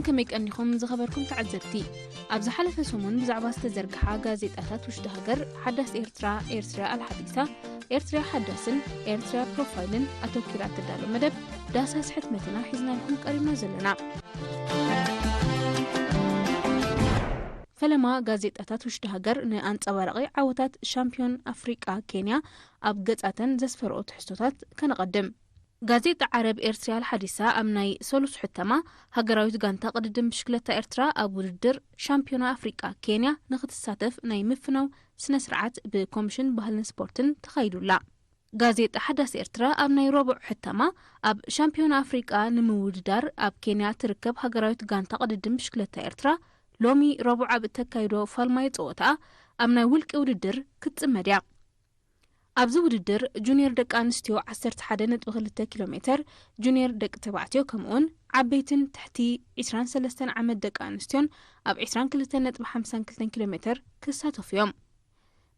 ከመይ ቀኒኹም ዝኸበርኩም ተዓዘብቲ? ኣብ ዝሓለፈ ሰሙን ብዛዕባ ዝተዘርግሓ ጋዜጣታት ውሽጢ ሃገር ሓዳስ ኤርትራ፣ ኤርትራ ኣልሓዲሳ፣ ኤርትራ ሓዳስን ኤርትራ ፕሮፋይልን ኣተኪራ እትዳሎ መደብ ዳህሳስ ሕትመትና ሒዝናልኩም ቀሪብና ዘለና። ፈለማ ጋዜጣታት ውሽጢ ሃገር ንኣንጸባራቒ ዓወታት ሻምፒዮን ኣፍሪቃ ኬንያ ኣብ ገጻተን ዘስፈረኦ ትሕዝቶታት ከነቐድም። ጋዜጣ ዓረብ ኤርትራ ኣልሓዲሳ ኣብ ናይ ሰሉስ ሕተማ፣ ሃገራዊት ጋንታ ቅድድም ብሽክለታ ኤርትራ ኣብ ውድድር ሻምፒዮና ኣፍሪቃ ኬንያ ንክትሳተፍ ናይ ምፍናው ስነ ስርዓት ብኮሚሽን ባህልን ስፖርትን ተኻይዱላ። ጋዜጣ ሓዳስ ኤርትራ ኣብ ናይ ረቡዕ ሕተማ፣ ኣብ ሻምፒዮና ኣፍሪቃ ንምውድዳር ኣብ ኬንያ ትርከብ ሃገራዊት ጋንታ ቅድድም ብሽክለታ ኤርትራ ሎሚ ረቡዕ ኣብ እተካይዶ ፋልማይ ጸወታ ኣብ ናይ ውልቂ ውድድር ክትጽመድ እያ። ኣብዚ ውድድር ጁኒየር ደቂ ኣንስትዮ ዓሰርተ ሓደ ነጥቢ ክልተ ኪሎ ሜተር፣ ጁኒየር ደቂ ተባዕትዮ ከምኡውን ዓበይትን ትሕቲ ዕስራን ሰለስተን ዓመት ደቂ ኣንስትዮን ኣብ ዕስራን ክልተን ነጥቢ ሓምሳን ክልተን ኪሎ ሜተር ክሳተፉ እዮም።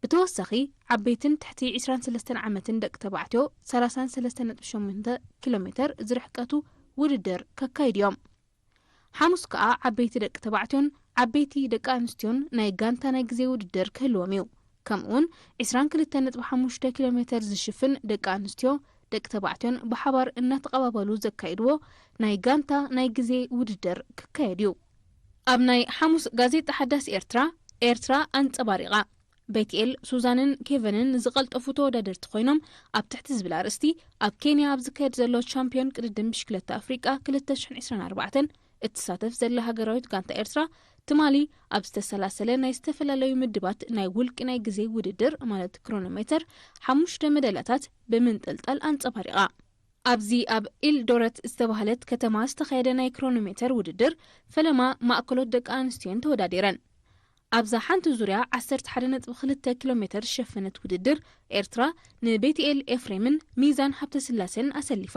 ብተወሳኺ ዓበይትን ትሕቲ ዕስራን ሰለስተን ዓመትን ደቂ ተባዕትዮ ሰላሳን ሰለስተን ነጥቢ ሸሞንተ ኪሎ ሜተር ዝርሕቀቱ ውድድር ከካይዱ እዮም። ሓሙስ ከኣ ዓበይቲ ደቂ ተባዕትዮን ዓበይቲ ደቂ ኣንስትዮን ናይ ጋንታ ናይ ግዜ ውድድር ክህልዎም እዩ። ከምኡውን ዕስራን ክልተን ነጥቢ ሓሙሽተ ኪሎ ሜተር ዝሽፍን ደቂ ኣንስትዮ ደቂ ተባዕትዮን ብሓባር እናተቐባበሉ ዘካይድዎ ናይ ጋንታ ናይ ግዜ ውድድር ክካየድ እዩ። ኣብ ናይ ሓሙስ ጋዜጣ ሓዳስ ኤርትራ፣ ኤርትራ ኣንጸባሪቓ፣ ቤትኤል፣ ሱዛንን ኬቨንን ዝቐልጠፉ ተወዳደርቲ ኮይኖም ኣብ ትሕቲ ዝብል ኣርእስቲ ኣብ ኬንያ ኣብ ዝካየድ ዘሎ ቻምፒዮን ቅድድም ብሽክለታ ኣፍሪቃ ክልተ ሽሕን ዕስራን ኣርባዕተን እትሳተፍ ዘላ ሃገራዊት ጋንታ ኤርትራ ትማሊ ኣብ ዝተሰላሰለ ናይ ዝተፈላለዩ ምድባት ናይ ውልቂ ናይ ግዜ ውድድር ማለት ክሮኖሜተር ሓሙሽተ መዳልያታት ብምንጥልጣል ኣንጸባሪቓ። ኣብዚ ኣብ ኢልዶረት ዝተባህለት ከተማ ዝተኻየደ ናይ ክሮኖሜተር ውድድር ፈለማ ማእከሎት ደቂ ኣንስትዮን ተወዳዲረን። ኣብዛ ሓንቲ ዙርያ ዓሰርተ ሓደ ነጥቢ ክልተ ኪሎ ሜተር ዝሸፈነት ውድድር ኤርትራ ንቤትኤል ኤፍሬምን ሚዛን ሃብተስላሴን ኣሰሊፋ።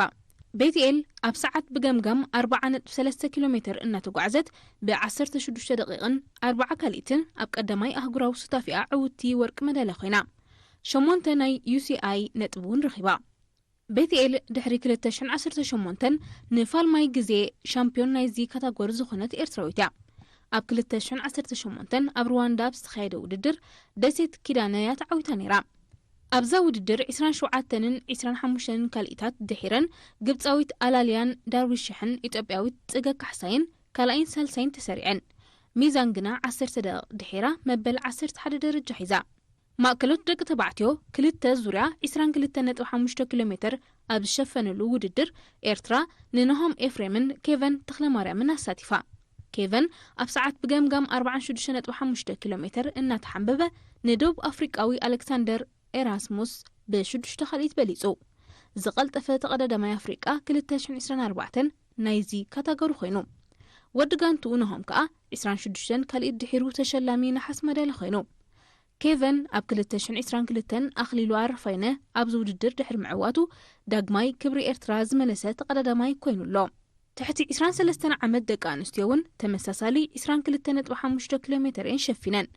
ቤትኤል ኣብ ሰዓት ብገምጋም ኣርብዓ ነጥቢ ሰለስተ ኪሎ ሜተር እናተጓዕዘት ብ ዓሰርተ ሽዱሽተ ደቂቕን ኣርብዓ ካልኢትን ኣብ ቀዳማይ ኣህጉራዊ ሱታፊኣ ዕውትቲ ወርቂ መዳልያ ኮይና፣ ሸሞንተ ናይ ዩ ሲ ኣይ ነጥቢ እውን ረኺባ። ቤትኤል ድሕሪ ክልተ ሽሕን ዓሰርተ ሸሞንተን ንፋልማይ ግዜ ሻምፒዮን ናይዚ ካታጎሪ ዝኾነት ኤርትራዊት እያ። ኣብ ክልተ ሽሕን ዓሰርተ ሸሞንተን ኣብ ሩዋንዳ ኣብ ዝተኻየደ ውድድር ደሴት ኪዳነ እያ ተዓዊታ ነይራ። ኣብዛ ውድድር ዕስራን ሸውዓተን ዕስራን ሓሙሽተን ካልኢታት ድሒረን ግብጻዊት ኣላልያን ዳርዊሽሕን ኢትዮጵያዊት ጽገ ካሕሳይን ካልኣይን ሳልሳይን ተሰሪዐን። ሚዛን ግና ዓሰርተ ደቂቕ ድሒራ መበል ዓሰርተ ሓደ ደረጃ ሒዛ። ማእከሎት ደቂ ተባዕትዮ ክልተ ዙርያ ዕስራን ክልተን ነጥቢ ሓሙሽተ ኪሎ ሜተር ኣብ ዝሸፈንሉ ውድድር ኤርትራ ንናሆም ኤፍሬምን ኬቨን ተኽለማርያምን ኣሳቲፋ። ኬቨን ኣብ ሰዓት ብገምጋም ኣርብዓን ሽዱሽተ ነጥቢ ሓሙሽተ ኪሎ ሜተር እናተሓንበበ ንደቡብ ኣፍሪቃዊ ኣሌክሳንደር ኤራስሙስ ብሽዱሽተ ካልኢት በሊጹ። ዝቐልጠፈ ተቐዳዳማይ ኣፍሪቃ ክልተ ሽሕን ዕስራን ኣርባዕተን ናይዚ ካታጎሪ ኮይኑ። ወዲ ጋንትኡ ናሆም ከኣ ዕስራን ሽዱሽተን ካልኢት ድሒሩ ተሸላሚ ነሓስ መዳልያ ኮይኑ። ኬቨን ኣብ ክልተ ሽሕን ዕስራን ክልተን ኣኽሊሉ ኣረፋይነ ኣብዚ ውድድር ድሕሪ ምዕዋቱ ዳግማይ ክብሪ ኤርትራ ዝመለሰ ተቐዳዳማይ ኮይኑ ኣሎ። ትሕቲ ዕስራን ሰለስተን ዓመት ደቂ ኣንስትዮ እውን ተመሳሳሊ ዕስራን ክልተ ነጥቢ ሓሙሽተ ኪሎ ሜተር እየን ሸፊነን።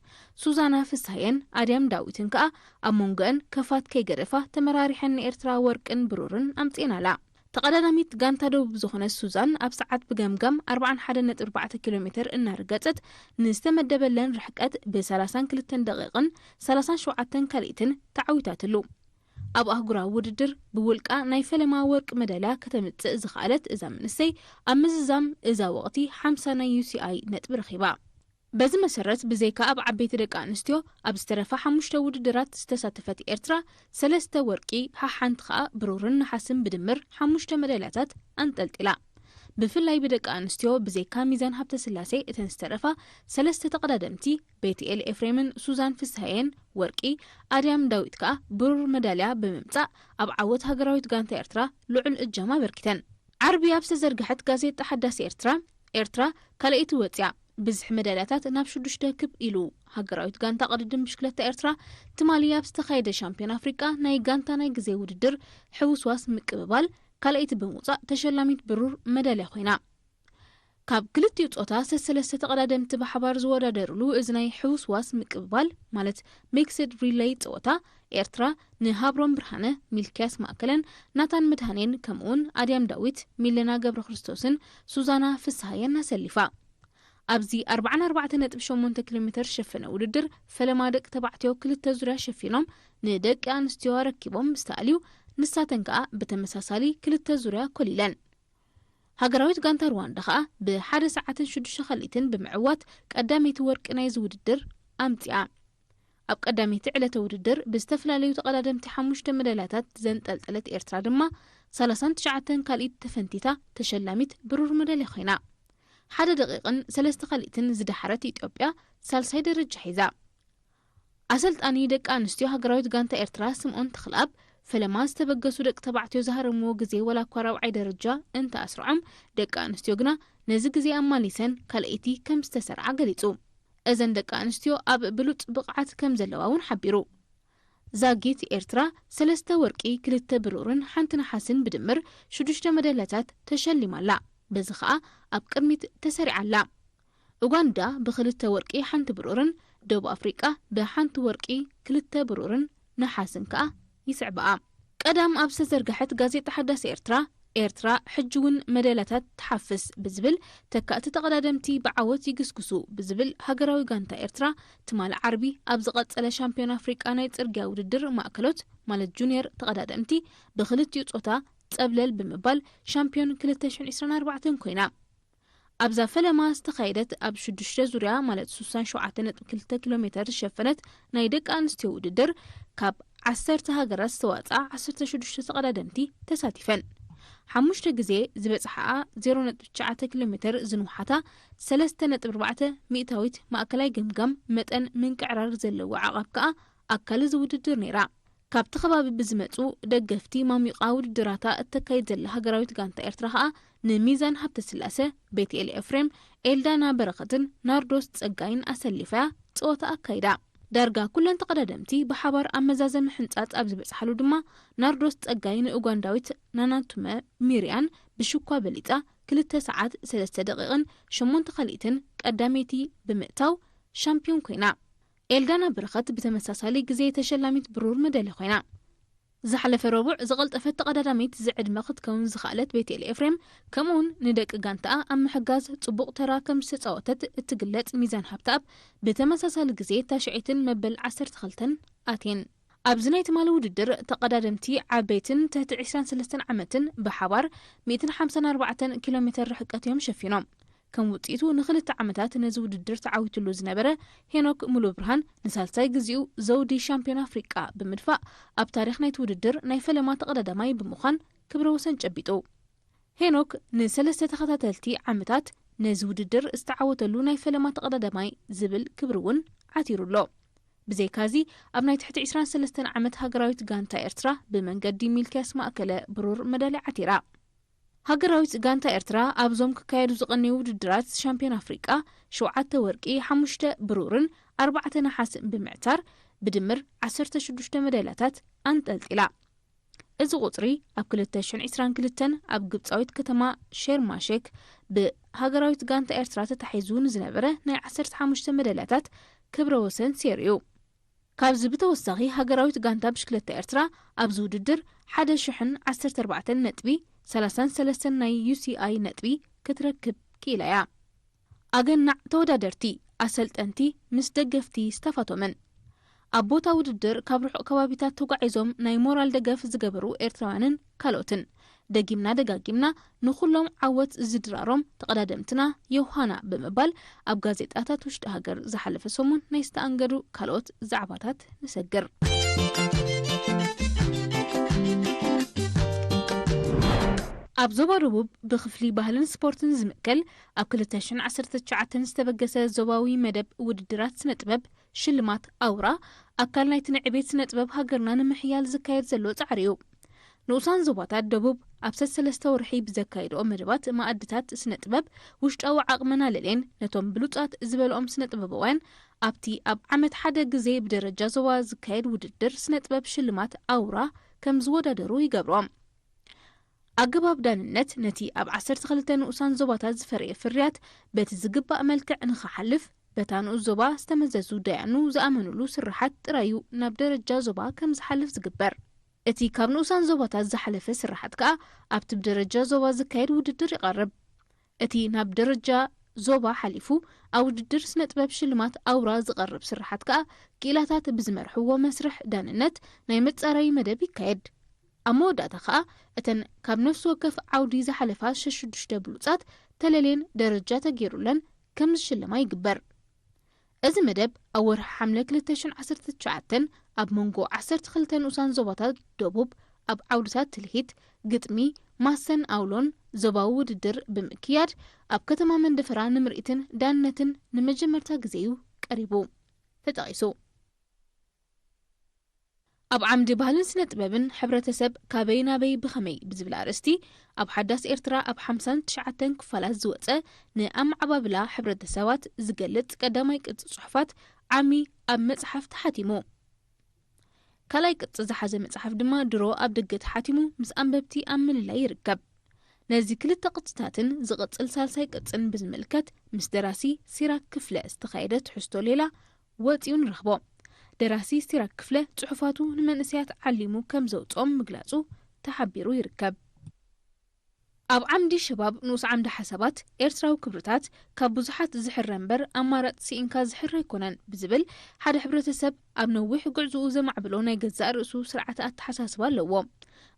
ሱዛና ፍስሃየን ኣድያም ዳዊትን ከኣ ኣብ መንጎአን ከፋት ከይገደፋ ተመራሪሐን ንኤርትራ ወርቅን ብሩርን ኣምጺኤናላ። ተቐዳዳሚት ጋንታ ደቡብ ዝኾነት ሱዛን ኣብ ሰዓት ብገምጋም ኣርብዓን ሓደን ነጥቢ ኣርባዕተ ኪሎ ሜተር እናረገጸት ንዝተመደበለን ርሕቀት ብ ሰላሳን ክልተን ደቂቕን ሰላሳን ሸውዓተን ካልኢትን ተዓዊታትሉ። ኣብ ኣህጉራዊ ውድድር ብውልቃ ናይ ፈለማ ወርቂ መዳልያ ከተምጽእ ዝኸኣለት እዛ መንእሰይ ኣብ ምዝዛም እዛ ወቕቲ ሓምሳ ናይ ዩ ሲ ኣይ ነጥቢ ረኺባ። በዚ መሰረት ብዘይካ ኣብ ዓበይቲ ደቂ ኣንስትዮ ኣብ ዝተረፋ ሓሙሽተ ውድድራት ዝተሳተፈት ኤርትራ ሰለስተ ወርቂ፣ ሓሓንቲ ከኣ ብሩርን ነሓስን ብድምር ሓሙሽተ መዳልያታት ኣንጠልጢላ። ብፍላይ ብደቂ ኣንስትዮ ብዘይካ ሚዛን ሃብተስላሴ እተን ዝተረፋ ሰለስተ ተቐዳደምቲ ቤትኤል ኤፍሬምን ሱዛን ፍስሃየን ወርቂ፣ ኣድያም ዳዊት ከኣ ብሩር መዳልያ ብምምጻእ ኣብ ዓወት ሃገራዊት ጋንታ ኤርትራ ልዑል እጃም ኣበርኪተን። ዓርቢ ኣብ ዝተዘርግሐት ጋዜጣ ሓዳስ ኤርትራ፣ ኤርትራ ካልኣይቲ ወጽያ ብዝሒ መዳልያታት ናብ ሽዱሽተ ክብ ኢሉ። ሃገራዊት ጋንታ ቅድድም ብሽክለታ ኤርትራ ትማሊ ኣብ ዝተኻየደ ሻምፒዮን ኣፍሪቃ ናይ ጋንታ ናይ ግዜ ውድድር ሕውስዋስ ምቅብባል ካልኣይቲ ብምውጻእ ተሸላሚት ብሩር መዳልያ ኮይና። ካብ ክልቲኡ ጾታ ሰሰለስተ ተቐዳደምቲ ብሓባር ዝወዳደርሉ እዚ ናይ ሕውስዋስ ምቅብባል ማለት ሚክስድ ሪለይ ጸወታ ኤርትራ ንሃብሮም ብርሃነ፣ ሚልክያስ ማእከለን ናታን መድሃኔን ከምኡውን ኣድያም ዳዊት፣ ሚለና ገብረክርስቶስን ሱዛና ፍስሃየን ኣሰሊፋ። ኣብዚ ኣርባዓን ኣርባዕተን ነጥቢ ሸሞንተ ኪሎ ሜተር ዝሸፈነ ውድድር ፈለማ ደቂ ተባዕትዮ ክልተ ዙርያ ሸፊኖም ንደቂ ኣንስትዮ ኣረኪቦም ምስ ተኣልዩ፣ ንሳተን ከኣ ብተመሳሳሊ ክልተ ዙርያ ኮሊለን። ሃገራዊት ጋንታ ሩዋንዳ ከኣ ብሓደ ሰዓትን ሽዱሽተ ካልኢትን ብምዕዋት ቀዳመይቲ ወርቂ ናይዚ ውድድር ኣምጺኣ። ኣብ ቀዳመይቲ ዕለተ ውድድር ብዝተፈላለዩ ተቐዳደምቲ ሓሙሽተ መዳልያታት ዘንጠልጠለት ኤርትራ ድማ ሰላሳን ትሽዓተን ካልኢት ተፈንቲታ ተሸላሚት ብሩር መዳልያ ኮይና። ሓደ ደቂቕን ሰለስተ ካልኢትን ዝደሓረት ኢትዮጵያ ሳልሳይ ደረጃ ሒዛ። ኣሰልጣኒ ደቂ ኣንስትዮ ሃገራዊት ጋንታ ኤርትራ ስምኦን ተኽለኣብ፣ ፈለማ ዝተበገሱ ደቂ ተባዕትዮ ዝሃረምዎ ግዜ ዋላ እኳ ራብዓይ ደረጃ እንተኣስርዖም፣ ደቂ ኣንስትዮ ግና ነዚ ግዜ ኣማሊሰን ካልኣይቲ ከም ዝተሰርዓ ገሊጹ። እዘን ደቂ ኣንስትዮ ኣብ ብሉጽ ብቕዓት ከም ዘለዋ እውን ሓቢሩ። ዛጊት ኤርትራ ሰለስተ ወርቂ፣ ክልተ ብሩርን ሓንቲ ነሓስን ብድምር ሽዱሽተ መዳልያታት ተሸሊማ ኣላ። በዚ ኸኣ ኣብ ቅድሚት ተሰሪዓ ኣላ። ኡጋንዳ ብክልተ ወርቂ ሓንቲ ብሩርን ደቡብ ኣፍሪቃ ብሓንቲ ወርቂ ክልተ ብሩርን ነሓስን ከኣ ይስዕብኣ። ቀዳም ኣብ ዝተዘርግሐት ጋዜጣ ሓዳስ ኤርትራ፣ ኤርትራ ሕጂ እውን መዳልያታት ትሓፍስ ብዝብል፣ ተካእቲ ተቐዳደምቲ ብዓወት ይግስግሱ ብዝብል፣ ሃገራዊ ጋንታ ኤርትራ ትማሊ ዓርቢ ኣብ ዝቐጸለ ሻምፒዮን ኣፍሪቃ ናይ ጽርግያ ውድድር ማእከሎት ማለት ጁኒየር ተቐዳደምቲ ብክልቲኡ ጾታ ጸብለል ብምባል ሻምፒዮን ክልተ ሽሕን ዕስራን ኣርባዕተን ኮይና። ኣብዛ ፈለማ ዝተኻየደት ኣብ ሽዱሽተ ዙርያ ማለት ስሳን ሸውዓተ ነጥቢ ክልተ ኪሎ ሜተር ዝሸፈነት ናይ ደቂ ኣንስትዮ ውድድር ካብ ዓሰርተ ሃገራት ዝተዋጽኣ ዓሰርተ ሽዱሽተ ተቐዳደምቲ ተሳቲፈን። ሓሙሽተ ግዜ ዝበጽሓኣ ዜሮ ነጥቢ ትሽዓተ ኪሎ ሜተር ዝንውሓታ ሰለስተ ነጥቢ ኣርባዕተ ሚእታዊት ማእከላይ ገምጋም መጠን ምንቅዕራር ዘለዎ ዓቐብ ከኣ ኣካል እዚ ውድድር ነይራ። ካብቲ ከባቢ ብዝመጹ ደገፍቲ ማሚቓ ውድድራታ እተካይድ ዘላ ሃገራዊት ጋንታ ኤርትራ ከኣ ንሚዛን ሃብተስላሰ፣ ቤትኤል ኤፍሬም፣ ኤልዳና በረኸትን ናርዶስ ጸጋይን ኣሰሊፋ ጸወታ ኣካይዳ። ዳርጋ ኩለን ተቐዳደምቲ ብሓባር ኣብ መዛዘሚ ሕንጻጽ ኣብ ዝበጽሓሉ ድማ ናርዶስ ጸጋይ ንኡጋንዳዊት ናናቱመ ሚርያን ብሽኳ በሊጻ ክልተ ሰዓት ሰለስተ ደቂቕን ሸሞንተ ካልኢትን ቀዳመይቲ ብምእታው ሻምፒዮን ኮይና። ኤልዳና በረኸት ብተመሳሳሊ ግዜ ተሸላሚት ብሩር መዳልያ ኮይና። ዝሓለፈ ረቡዕ ዝቐልጠፈት ተቐዳዳሚት ዝዕድመ ክትከውን ዝኸኣለት ቤትኤል ኤፍሬም፣ ከምኡውን ንደቂ ጋንታኣ ኣብ ምሕጋዝ ጽቡቕ ተራ ከም ዝተጻወተት እትግለጽ ሚዛን ሃብተኣብ፣ ብተመሳሳሊ ግዜ ታሽዐይትን መበል ዓሰርተ ክልተን ኣትየን። ኣብዚ ናይ ትማሊ ውድድር ተቐዳደምቲ ዓበይትን ትሕቲ ዕስራን ሰለስተን ዓመትን ብሓባር ሚእትን ሓምሳን ኣርባዕተን ኪሎ ሜተር ርሕቀት እዮም ሸፊኖም። ከም ውጽኢቱ ንኽልተ ዓመታት ነዚ ውድድር ተዓዊትሉ ዝነበረ ሄኖክ ሙሉብርሃን ንሳልሳይ ግዜኡ ዘውዲ ሻምፒዮን ኣፍሪቃ ብምድፋእ ኣብ ታሪኽ ናይቲ ውድድር ናይ ፈለማ ተቐዳዳማይ ብምዃን ክብረ ወሰን ጨቢጡ። ሄኖክ ንሰለስተ ተኸታተልቲ ዓመታት ነዚ ውድድር ዝተዓወተሉ ናይ ፈለማ ተቐዳዳማይ ዝብል ክብሪ እውን ዓቲሩ ኣሎ። ብዘይካዚ ኣብ ናይ ትሕቲ ዕስራን ሰለስተን ዓመት ሃገራዊት ጋንታ ኤርትራ ብመንገዲ ሚልክያስ ማእከለ ብሩር መዳልያ ዓቲራ። ሃገራዊት ጋንታ ኤርትራ ኣብዞም ክካየዱ ዝቐነዩ ውድድራት ሻምፒዮን ኣፍሪቃ ሸውዓተ ወርቂ፣ ሓሙሽተ ብሩርን ኣርባዕተ ነሓስን ብምዕታር ብድምር ዓሰርተ ሽዱሽተ መዳልያታት ኣንጠልጢላ። እዚ ቁጽሪ ኣብ ክልተ ሽሕን ዕስራን ክልተን ኣብ ግብጻዊት ከተማ ሸርማሼክ ብሃገራዊት ጋንታ ኤርትራ ተታሒዙ ንዝነበረ ናይ ዓሰርተ ሓሙሽተ መዳልያታት ክብረ ወሰን ሴርዩ። ካብዚ ብተወሳኺ ሃገራዊት ጋንታ ብሽክለታ ኤርትራ ኣብዚ ውድድር ሓደ ሽሕን ዓሰርተ ኣርባዕተን ነጥቢ ሰላሳን ሰለስተን ናይ ዩ ሲ ኣይ ነጥቢ ክትረክብ ክኢላ እያ። ኣገናዕ ተወዳደርቲ፣ ኣሰልጠንቲ ምስ ደገፍቲ ስታፋቶምን ኣብ ቦታ ውድድር ካብ ርሑቕ ከባቢታት ተጓዒዞም ናይ ሞራል ደገፍ ዝገበሩ ኤርትራውያንን ካልኦትን። ደጊምና ደጋጊምና ንኹሎም ዓወት ዝድራሮም ተቐዳደምትና ዮሃና ብምባል ኣብ ጋዜጣታት ውሽጢ ሃገር ዝሓለፈ ሰሙን ናይ ዝተኣንገዱ ካልኦት ዛዕባታት ንሰግር። ኣብ ዞባ ደቡብ ብክፍሊ ባህልን ስፖርትን ዝምእከል ኣብ ክልተ ሽሕን ዓሰርተ ትሽዓተን ዝተበገሰ ዞባዊ መደብ ውድድራት ስነ ጥበብ ሽልማት ኣውራ ኣካል ናይቲ ንዕቤት ስነ ጥበብ ሃገርና ንምሕያል ዝካየድ ዘሎ ጻዕሪ እዩ። ንኡሳን ዞባታት ደቡብ ኣብ ሰሰለስተ ወርሒ ብዘካየድኦ መደባት መኣድታት ስነ ጥበብ ውሽጣዊ ዓቕመን ኣለልየን ነቶም ብሉጻት ዝበልኦም ስነ ጥበባውያን ኣብቲ ኣብ ዓመት ሓደ ግዜ ብደረጃ ዞባ ዝካየድ ውድድር ስነ ጥበብ ሽልማት ኣውራ ከም ዝወዳደሩ ይገብሮም። ኣገባብ ዳንነት ነቲ ኣብ ዓሰርተ ክልተ ንኡሳን ዞባታት ዝፈረየ ፍርያት በቲ ዝግባእ መልክዕ ንኽሓልፍ በታ ንኡስ ዞባ ዝተመዘዙ ደያኑ ዝኣመኑሉ ስርሓት ጥራይ እዩ ናብ ደረጃ ዞባ ከም ዝሓልፍ ዝግበር። እቲ ካብ ንኡሳን ዞባታት ዝሓለፈ ስርሓት ከኣ ኣብቲ ብደረጃ ዞባ ዝካየድ ውድድር ይቐርብ። እቲ ናብ ደረጃ ዞባ ሓሊፉ ኣብ ውድድር ስነ ጥበብ ሽልማት ኣውራ ዝቐርብ ስርሓት ከኣ ክኢላታት ብዝመርሕዎ መስርሕ ዳንነት ናይ መጻረዪ መደብ ይካየድ። ኣብ መወዳእታ ከኣ እተን ካብ ነፍሲ ወከፍ ዓውዲ ዝሓለፋ ሸሽዱሽተ ብሉጻት ተለልየን ደረጃ ተገይሩለን ከም ዝሽለማ ይግበር። እዚ መደብ ኣብ ወርሒ ሓምለ ክልተ ሽሕን ዓሰርተ ትሽዓተን ኣብ መንጎ ዓሰርተ ክልተ ንኡሳን ዞባታት ደቡብ ኣብ ዓውድታት ትልሂት፣ ግጥሚ፣ ማሰን ኣውሎን ዞባዊ ውድድር ብምክያድ ኣብ ከተማ መንደፈራ ንምርኢትን ዳንነትን ንመጀመርታ ግዜ እዩ ቀሪቡ ተጠቒሱ። ኣብ ዓምዲ ባህልን ስነ ጥበብን ሕብረተሰብ ካበይ ናበይ ብኸመይ ብዝብል ኣርእስቲ ኣብ ሓዳስ ኤርትራ ኣብ ሓምሳን ትሽዓተን ክፋላት ዝወጸ ንኣመዓባብላ ሕብረተሰባት ዝገልጽ ቀዳማይ ቅጽ ጽሑፋት ዓሚ ኣብ መጽሓፍ ተሓቲሙ። ካልኣይ ቅጽ ዝሓዘ መጽሓፍ ድማ ድሮ ኣብ ደገ ተሓቲሙ ምስ ኣንበብቲ ኣብ ምልላይ ይርከብ። ነዚ ክልተ ቅጽታትን ዝቕጽል ሳልሳይ ቅጽን ብዝምልከት ምስ ደራሲ ሲራክ ክፍለ ዝተኻየደ ትሕዝቶ ሌላ ወጺኡ ንረኽቦ። ደራሲ ሲራክ ክፍለ ጽሑፋቱ ንመንእሰያት ዓሊሙ ከም ዘውጽኦም ምግላጹ ተሓቢሩ ይርከብ። ኣብ ዓምዲ ሸባብ ንኡስ ዓምዲ ሓሳባት ኤርትራዊ ክብርታት ካብ ብዙሓት ዝሕረ እምበር ኣማራጺ ስኢንካ ዝሕረ ኣይኮነን ብዝብል ሓደ ሕብረተሰብ ኣብ ነዊሕ ጉዕዝኡ ዘማዕብሎ ናይ ገዛእ ርእሱ ስርዓተ ኣተሓሳስባ ኣለዎ።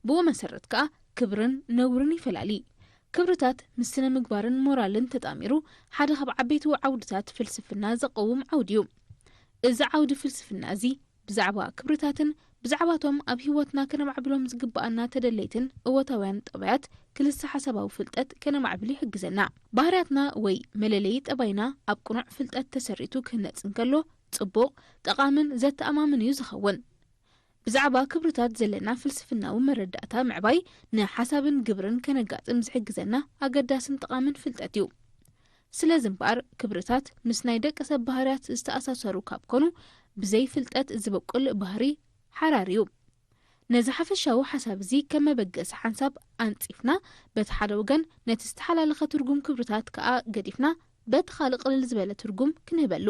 ብኡ መሰረት ከኣ ክብርን ነውርን ይፈላሊ። ክብርታት ምስ ስነ ምግባርን ሞራልን ተጣሚሩ ሓደ ካብ ዓበይቲ ዓውድታት ፍልስፍና ዘቐውም ዓውዲ እዩ። እዚ ዓውዲ ፍልስፍና እዚ ብዛዕባ ክብርታትን ብዛዕባቶም ኣብ ህይወትና ከነማዕብሎም ዝግብኣና ተደለይትን እወታውያን ጠባያት ክልሰ ሓሳባዊ ፍልጠት ከነማዕብል ይሕግዘና። ባህርያትና ወይ መለለዪ ጠባይና ኣብ ቅኑዕ ፍልጠት ተሰሪቱ ክህነጽ እንከሎ ጽቡቕ፣ ጠቓምን ዘተኣማምን እዩ ዝኸውን። ብዛዕባ ክብርታት ዘለና ፍልስፍናዊ መረዳእታ ምዕባይ ንሓሳብን ግብርን ከነጋጥም ዝሕግዘና ኣገዳስን ጠቓምን ፍልጠት እዩ። ስለዚ እምበኣር ክብርታት ምስ ናይ ደቂ ሰብ ባህርያት ዝተኣሳሰሩ ካብ ኮኑ ብዘይ ፍልጠት ዝበቁል ባህሪ ሓራር እዩ። ነዚ ሓፈሻዊ ሓሳብ እዚ ከም መበገሲ ሓንሳብ ኣንጺፍና በቲ ሓደ ወገን ነቲ ዝተሓላለኸ ትርጉም ክብርታት ከኣ ገዲፍና በቲ ካልእ ቅልል ዝበለ ትርጉም ክንህበሉ።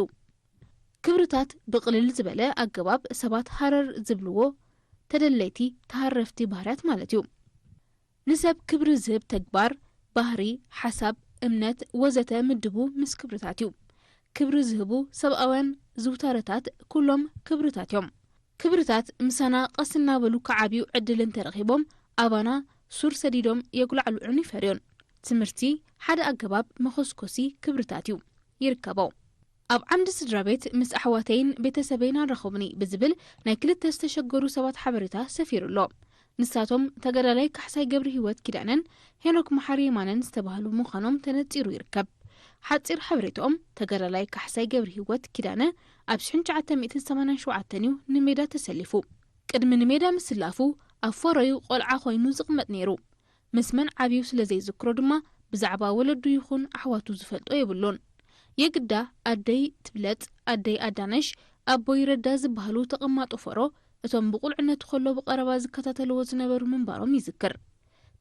ክብርታት ብቕልል ዝበለ ኣገባብ ሰባት ሃረር ዝብልዎ ተደለይቲ ተሃረፍቲ ባህርያት ማለት እዩ። ንሰብ ክብሪ ዝህብ ተግባር፣ ባህሪ፣ ሓሳብ፣ እምነት ወዘተ ምድቡ ምስ ክብርታት እዩ። ክብሪ ዝህቡ ሰብኣውያን ዝውታረታት ኩሎም ክብርታት እዮም። ክብርታት ምሳና ቀስ እናበሉ ክዓብዩ ዕድል እንተረኺቦም ኣባና ሱር ሰዲዶም የጉላዕልዑን ይፈርዮን። ትምህርቲ ሓደ ኣገባብ መኾስኮሲ ክብርታት እዩ። ይርከቦ። ኣብ ዓምዲ ስድራ ቤት ምስ ኣሕዋተይን ቤተሰበይን ኣራኸቡኒ ብዝብል ናይ ክልተ ዝተሸገሩ ሰባት ሓበሬታ ሰፊሩ ኣሎ። ንሳቶም ተጋዳላይ ካሕሳይ ገብረ ህይወት ኪዳነን ሄኖክ መሓሪ የማነን ዝተባህሉ ምዃኖም ተነጺሩ ይርከብ። ሓጺር ሓበሬታኦም ተጋዳላይ ካሕሳይ ገብረ ህይወት ኪዳነ ኣብ ሽሕን ትሽዓተ ሚእትን ሰማንያን ሸውዓተን እዩ ንሜዳ ተሰሊፉ። ቅድሚ ንሜዳ ምስላፉ ኣብ ፎሮዩ ቆልዓ ኮይኑ ዝቕመጥ ነይሩ። ምስ መን ዓብዩ ስለ ዘይዝክሮ ድማ ብዛዕባ ወለዱ ይኹን ኣሕዋቱ ዝፈልጦ የብሉን። የግዳ ኣደይ ትብለጽ ኣደይ ኣዳነሽ ኣቦይ ረዳ ዝበሃሉ ተቐማጦ ፎሮ እቶም ብቑልዕነቱ ከሎ ብቐረባ ዝከታተልዎ ዝነበሩ ምንባሮም ይዝክር።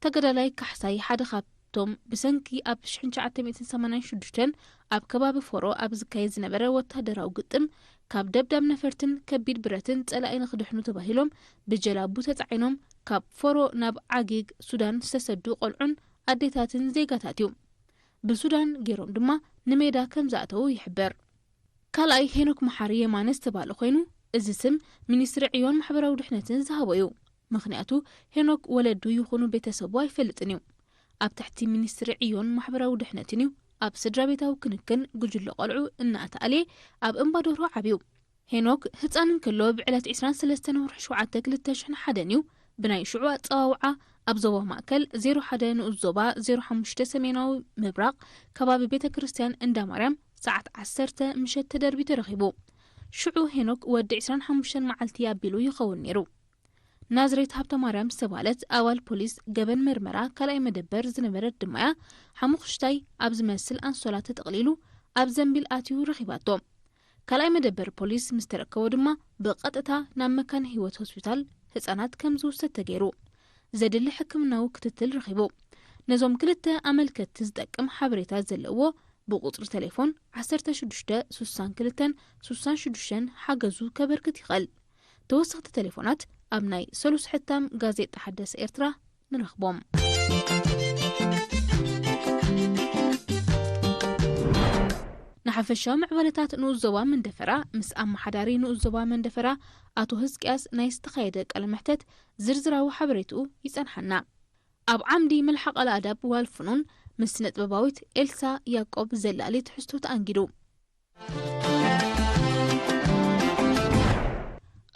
ተጋዳላይ ካሕሳይ ሓደ ካብቶም ብሰንኪ ኣብ ሽሕን ትሽዓተ ሚእትን ሰማንያን ሽዱሽተን ኣብ ከባቢ ፎሮ ኣብ ዝካየድ ዝነበረ ወታደራዊ ግጥም ካብ ደብዳብ ነፈርትን ከቢድ ብረትን ጸላኢ ንኽድሕኑ ተባሂሎም ብጀላቡ ተጻዒኖም ካብ ፎሮ ናብ ዓጊግ ሱዳን ዝተሰዱ ቆልዑን ኣዴታትን ዜጋታት እዩ። ብሱዳን ገይሮም ድማ ንሜዳ ከም ዝኣተዉ ይሕበር። ካልኣይ ሄኖክ መሓሪ የማነ ዝተባህለ ኮይኑ እዚ ስም ሚኒስትሪ ዕዮን ማሕበራዊ ድሕነትን ዝሃቦ እዩ። ምኽንያቱ ሄኖክ ወለዱ ይኹኑ ቤተሰቡ ኣይፈልጥን እዩ። ኣብ ትሕቲ ሚኒስትሪ ዕዮን ማሕበራዊ ድሕነትን እዩ ኣብ ስድራ ቤታዊ ክንክን ጉጅለ ቆልዑ እናኣተኣልየ ኣብ እምባ ዶርሆ ዓብዩ። ሄኖክ ህጻን እንከሎ ብዕለት ዕስራን ሰለስተን ወርሒ ሸውዓተ ክልተ ሽሕን ሓደን እዩ ብናይ ሽዑ ኣጸዋውዓ ኣብ ዞባ ማእከል ዜሮ ሓደ ንኡስ ዞባ ዜሮ ሓሙሽተ ሰሜናዊ ምብራቕ ከባቢ ቤተ ክርስቲያን እንዳ ማርያም ሰዓት ዓሰርተ ምሸት ተደርቢ ተረኺቡ። ሽዑ ሄኖክ ወዲ ዕስራን ሓሙሽተን መዓልቲ ኣቢሉ ይኸውን ነይሩ። ናዝሬት ሃብተ ማርያም ዝተባህለት ኣባል ፖሊስ ገበን መርመራ ካልኣይ መደበር ዝነበረት ድማያ ሓሙኽሽታይ ኣብ ዝመስል ኣንሶላ ተጠቕሊሉ ኣብ ዘንቢል ኣትዩ ረኺባቶ። ካልኣይ መደበር ፖሊስ ምስ ተረከቦ ድማ ብቐጥታ ናብ መካነ ህይወት ሆስፒታል ህጻናት ከም ዝውሰድ ተገይሩ። ዘድሊ ሕክምናዊ ክትትል ረኺቡ። ነዞም ክልተ ኣመልከትቲ ዝጠቅም ሓበሬታ ዘለዎ ብቁጽሪ ቴሌፎን ዓሰርተ ሽዱሽተ ስሳን ክልተን ስሳን ሽዱሽተን ሓገዙ ከበርክት ይኽእል። ተወሰኽቲ ቴሌፎናት ኣብ ናይ ሰሉስ ሕታም ጋዜጣ ሓደስ ኤርትራ ንረኽቦም። ሓፈሻዊ ምዕባለታት ንኡስ ዞባ መንደፈራ ምስ ኣመሓዳሪ ንኡስ ዞባ መንደፈራ ኣቶ ህዝቅያስ ናይ ዝተኻየደ ቃለ መሕተት ዝርዝራዊ ሓበሬትኡ ይጸንሓና። ኣብ ዓምዲ መልሓቕ ኣልኣዳብ ዋልፍኑን ምስ ስነ ጥበባዊት ኤልሳ ያቆብ ዘላሊ ትሕዝቶ ተኣንጊዱ።